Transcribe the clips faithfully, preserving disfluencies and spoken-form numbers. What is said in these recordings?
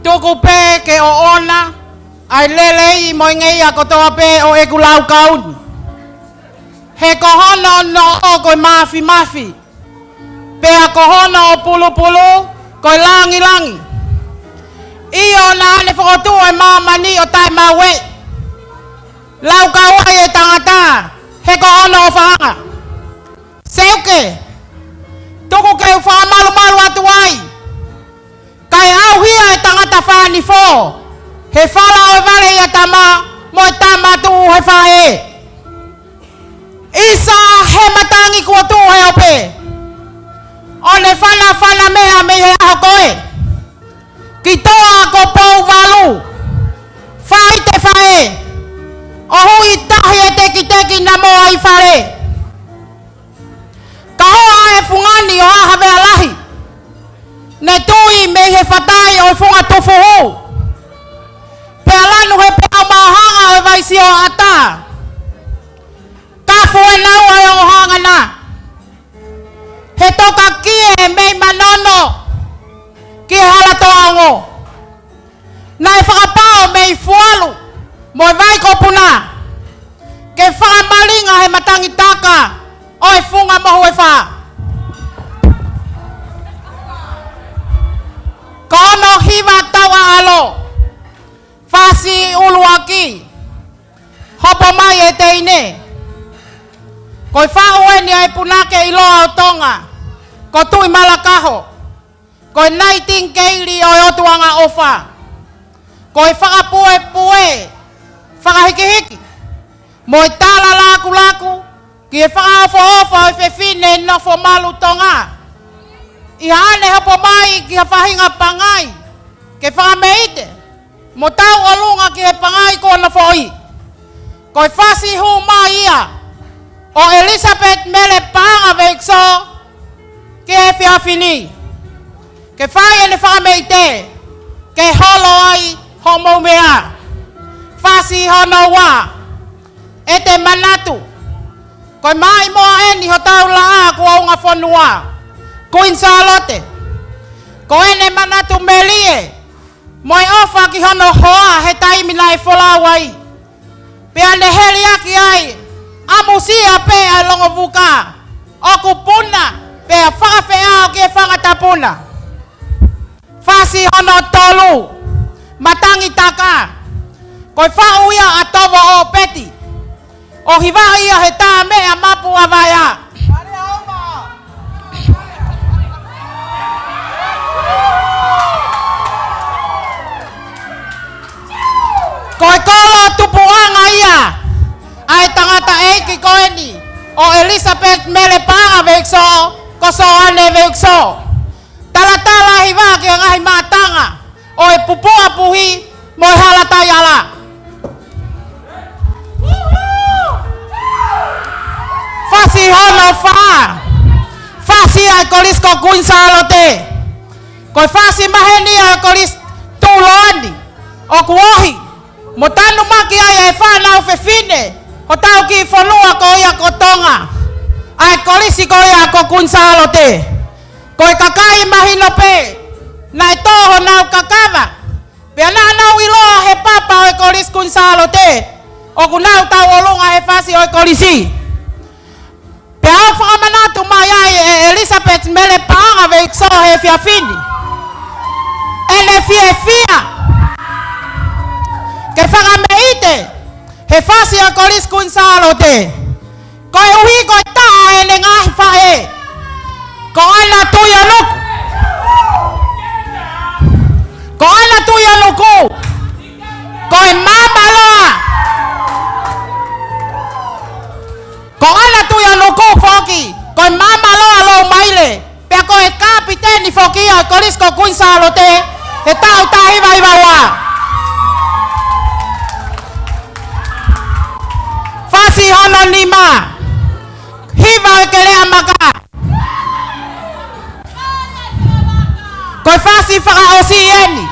Tuku pē ke ʻoʻona ʻa e lelei mo e ngeia kotoa pē ʻo ʻeku laukau ni. He ko hono noʻo ko e māfimafi, pea ko hono pulupulu ko e langilangi. ʻIo, naʻa ne fokotuʻu e māmani ʻo taʻemaueʻi. Laukau ai e tangata, he ko hono ʻofaʻanga. Seuke, tuku ke u fakamalumalu atu ai. Kae ʻauhia e tangata fānifo, he fala ʻo e vale ʻia tama, mo e tama tuʻu he faʻē. ʻIsa, he matangi kuo tuʻu he ope, ʻo ne fanafana meʻa mei he ʻaho ko ē. Ki toa ko Pouvalu, faite faʻē, ʻo hui tahi e tekiteki naʻa mo ʻai fale. Ka hoa e fungani ʻo Haʻa Havea Lahi, ne tui mei he fatai ʻo e funga tufuhu, pea lanu he peau māhanga ʻo e vai sio ʻata. Kafu e naua e ongo hangana, he toka kie mei Manono ki he hala toʻa ongo. Naʻe fakapao mei Fualu mo e vai ko Puna, ke fakamalinga he matangi taka ʻo e funga mohu e fā. Ko hono hiva tau ʻaʻalo, fasi ʻuluaki, hopo mai e teine. Ko e faʻu eni ʻa e punake ʻiloa ʻo Tonga, ko Tuʻimalakaho. Ko e naitini keili ʻo e ʻOtuʻanga ʻofa. Ko e fakapuepue, fakahikihiki, mo e tala lakulaku ki he fakaʻofoʻofa ʻo e fefine nofo malu Tonga. ʻI haʻane hopo mai ki ha faʻahinga pangai ke fakameite mo tauʻolunga ki he pangai kuo nofoʻi. Ko e fasi hū mai ia ʻo Elizabeth Mele Paʻanga Veikso ki he efiafi ni, ke fai ʻene fakameite, ke holo ai hoʻomou meʻa. Fasi hono ua, ʻete manatu, ko e maʻimoa eni hotau laʻā kuo unga fonua, Kuini Sālote. Ko ʻene manatu melie mo e ʻofa ki hono hoa he taimi naʻe folau ai, pea ne heliaki ai, ʻamusia pē ʻa e longovuka ʻoku puna, pea fakafeʻao ki he fanga tapuna. Fasi hono tolu, matangi taka, ko e faʻu ia ʻa Tovo ʻo Peti, ʻo hivaʻi ia he tā meʻa mapu ʻa Vaea. Ko e kolo tupuʻanga ia ʻa e tangataʻeiki ko eni ʻo Elizabeth Mele Paʻanga Veikso, ko Soane Veikso. Talatala hiva ki he ngaahi mātanga ʻo e Pupuʻa Puhi mo e Hala Taiala. Fasi hono fā, fasi ʻa e Kolisi ko Kuini Sālote. Ko e fasi maheni ʻa e Kolisi Tuʻuloa ni, ʻoku ohi mo tanumaki ai e fānau fefine hotau kiʻi fonua ko ia ko Tonga, ʻa e kolisi ko ia ko Kuini Sālote. Ko e kakai mahino pē naʻe tō honau kakava, pea naʻa nau ʻiloa he papa ʻo e Kolisi Kuini Sālote ʻoku nau tauʻolunga he fasi ʻo e kolisi. Pea ʻoku fakamanatu mai ai ʻe Elizabeth Mele Paʻanga Veikso he efiafi ni ʻene fiefia ke fakameite he fasi ʻo e Kolisi Kuini Sālote, koeʻuhi ko e taha ʻene ngaahi faʻē, ko ʻAna Tuʻiʻonuku. Ko ʻAna Tuʻiʻonuku, ko e maama loa. Ko ʻAna Tuʻiʻonuku foki, ko e maama loa Loumaile, pea ko e kapiteni foki ia ʻo e Kolisi ko Kuini Sālote he taʻu taha hiva hiva ua. Fasi hono nima, hiva ʻo e Keleʻamaka. Ko e fasi fakaʻosi eni.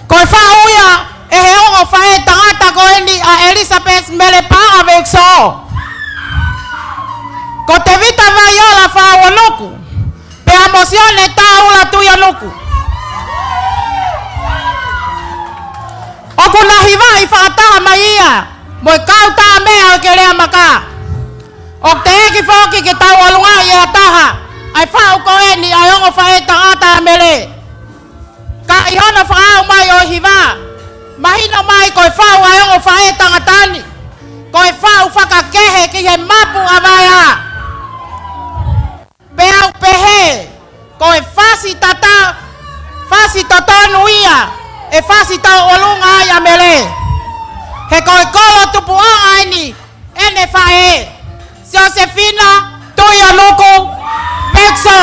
Ko e faʻu ia ʻe he ongo faʻē tangata ko eni ʻa Elizabeth Mele Paʻanga Veikso, ko Tevita Vaiola Fauonuku, pea Ko Sione Taula Tuʻionuku. ʻOku na hivaʻi fakataha mai ia mo e kau tāmeʻa ʻo e Keleamaka. ʻOku teʻeki foki ke tauʻolungaʻi ʻe ha taha ʻa e faʻu ko eni ʻa e ongo faʻētangata ʻa Mele. Ka ʻi hono fakahā mai ʻo e hiva, mahino mai ko e faʻu ʻa e ongo faʻētangata ni ko e faʻu fakakehe ki he mapu ʻa Vaea. Pea u pehē, ko e fasi tata, fasi totonu ia ʻe fasi tauʻolunga ai ʻa Mele. He ko e kolo tupuʻanga eni ʻene faʻē, Siosefina Tuʻionuku Vekso.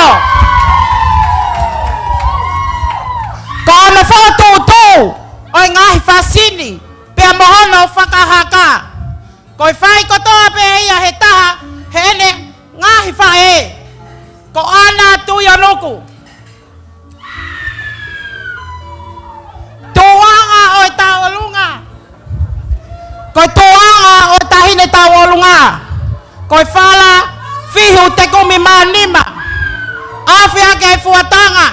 Ko hono fokotuʻutuʻu ʻo e ngaahi fasi ni pea mo hono fakahaka, ko e fai kotoa pē ia ʻe he taha heʻene ngaahi faʻē, ko ʻAna Tuʻionuku. Tuʻuʻanga ʻo e tauʻolunga. Ko e tuʻuʻanga ʻo e taʻahine tauʻolunga ko e fala fihu te kumi mā nima, afe ake e fuatanga,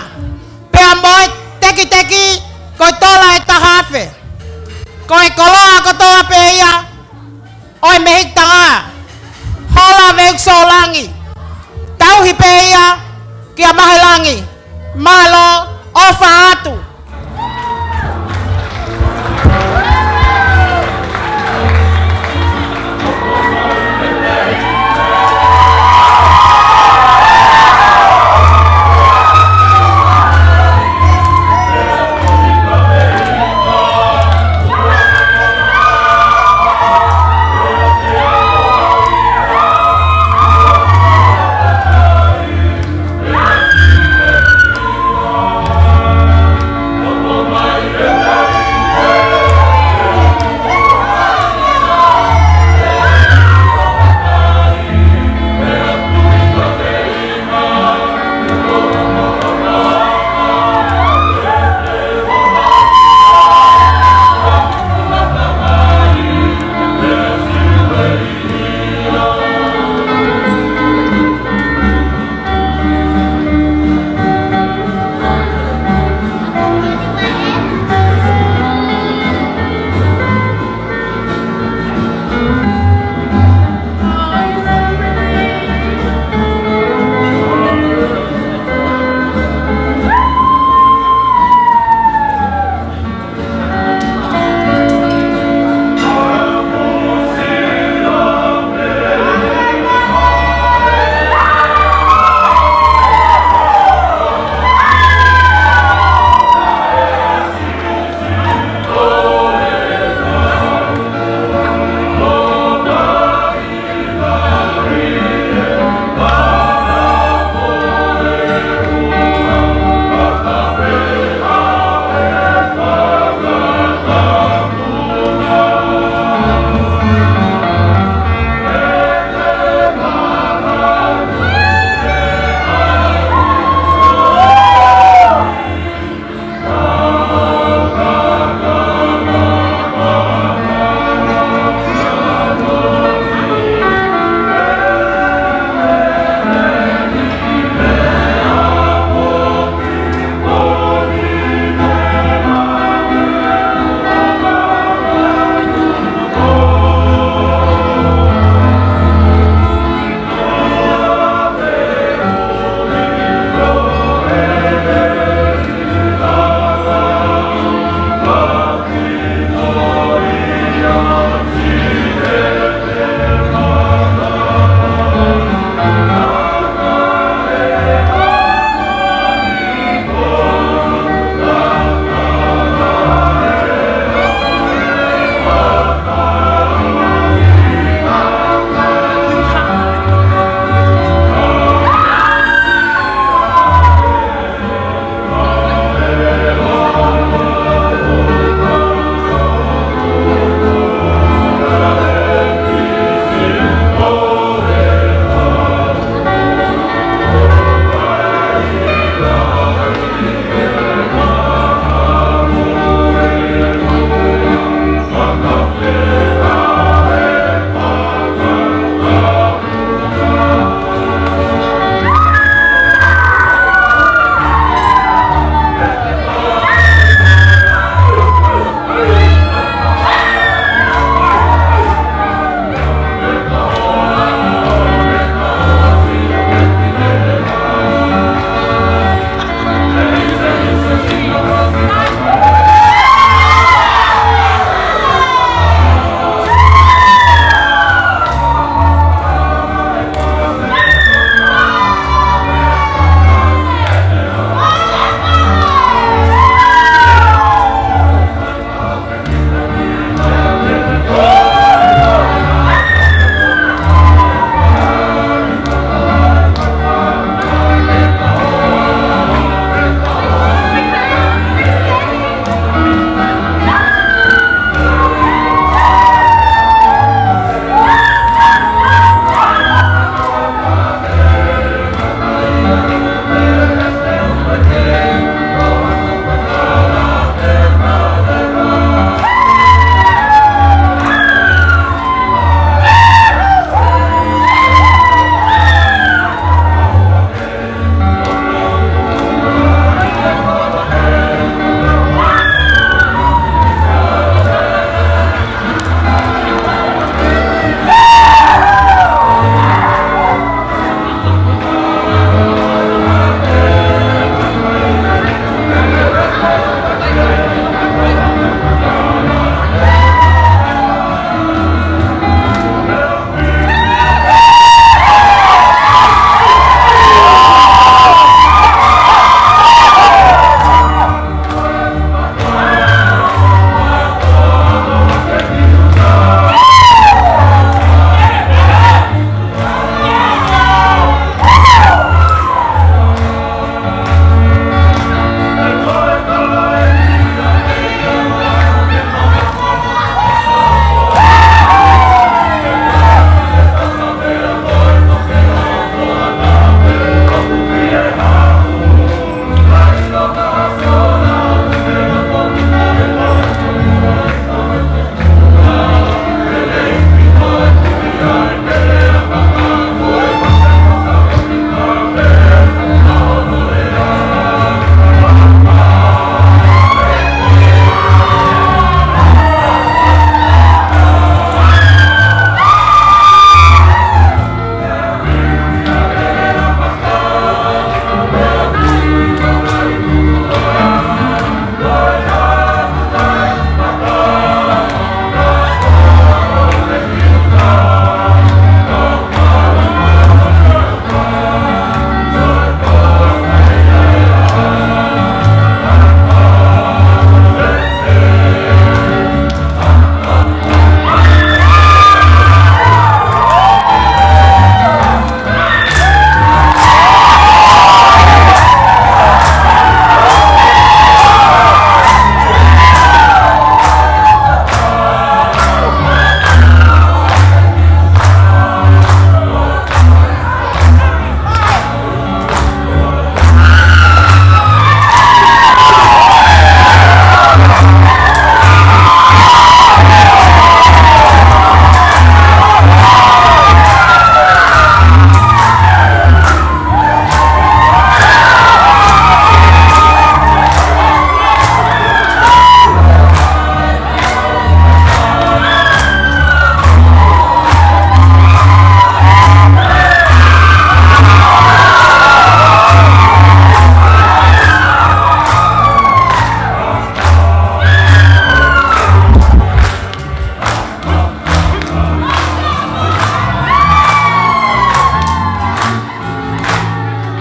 pea mo e tekiteki ko e tola ʻe taha afe. Ko e koloa kotoa pē ia ʻo e mehikitanga, hola Vekso Langi. Tauhi pē ia kia Mahelangi. Mālō, ʻofa atu.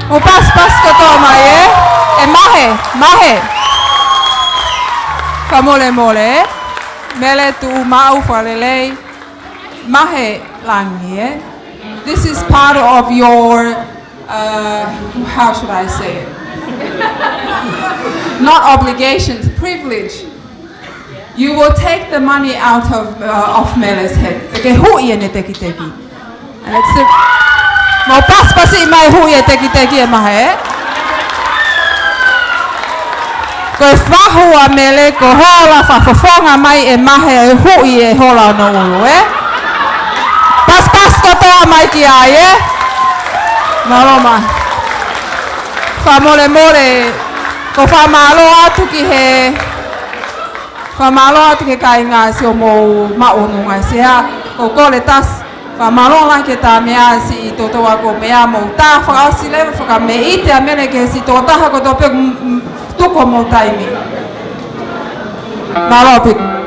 Mou pasipasi kotoa mai, ē? ʻE Mahe, Mahe. Fakamolemole, ē? Mele, tuʻu maʻu fakalelei. Mahe Langi, ē? This is part of your, uh, how should I say it? Not obligations, privilege. You will take the money out of, uh, of Mele's head. Te ke huʻi ʻene tekiteki. And it's the, mou pasipasi mai, huʻi e tekiteki, ē Mahe, ē? Ko e fahu ʻa Mele, ko e hola, fakafofonga mai ʻe Mahe ʻa e huʻi e hola ʻo hono ʻulu, ē? Pasipasi kotoa mai ki ai, ē? Mālō Mahe. Fakamolemole, ʻoku ou fakamālō atu ki he Fakamālō atu ki he kāinga siʻi hoʻomou maʻu hono ngaahi sea, ko e kole tasi. Fakamālō lahi ki he Tāmeʻa siʻi toutou ako meʻa, mou tā fakaʻosi leva, fakameʻite ʻa Mele ki he siʻi tokotaha kotoa pē ʻoku, mm, tuku homou taimi. Mālō ʻaupito.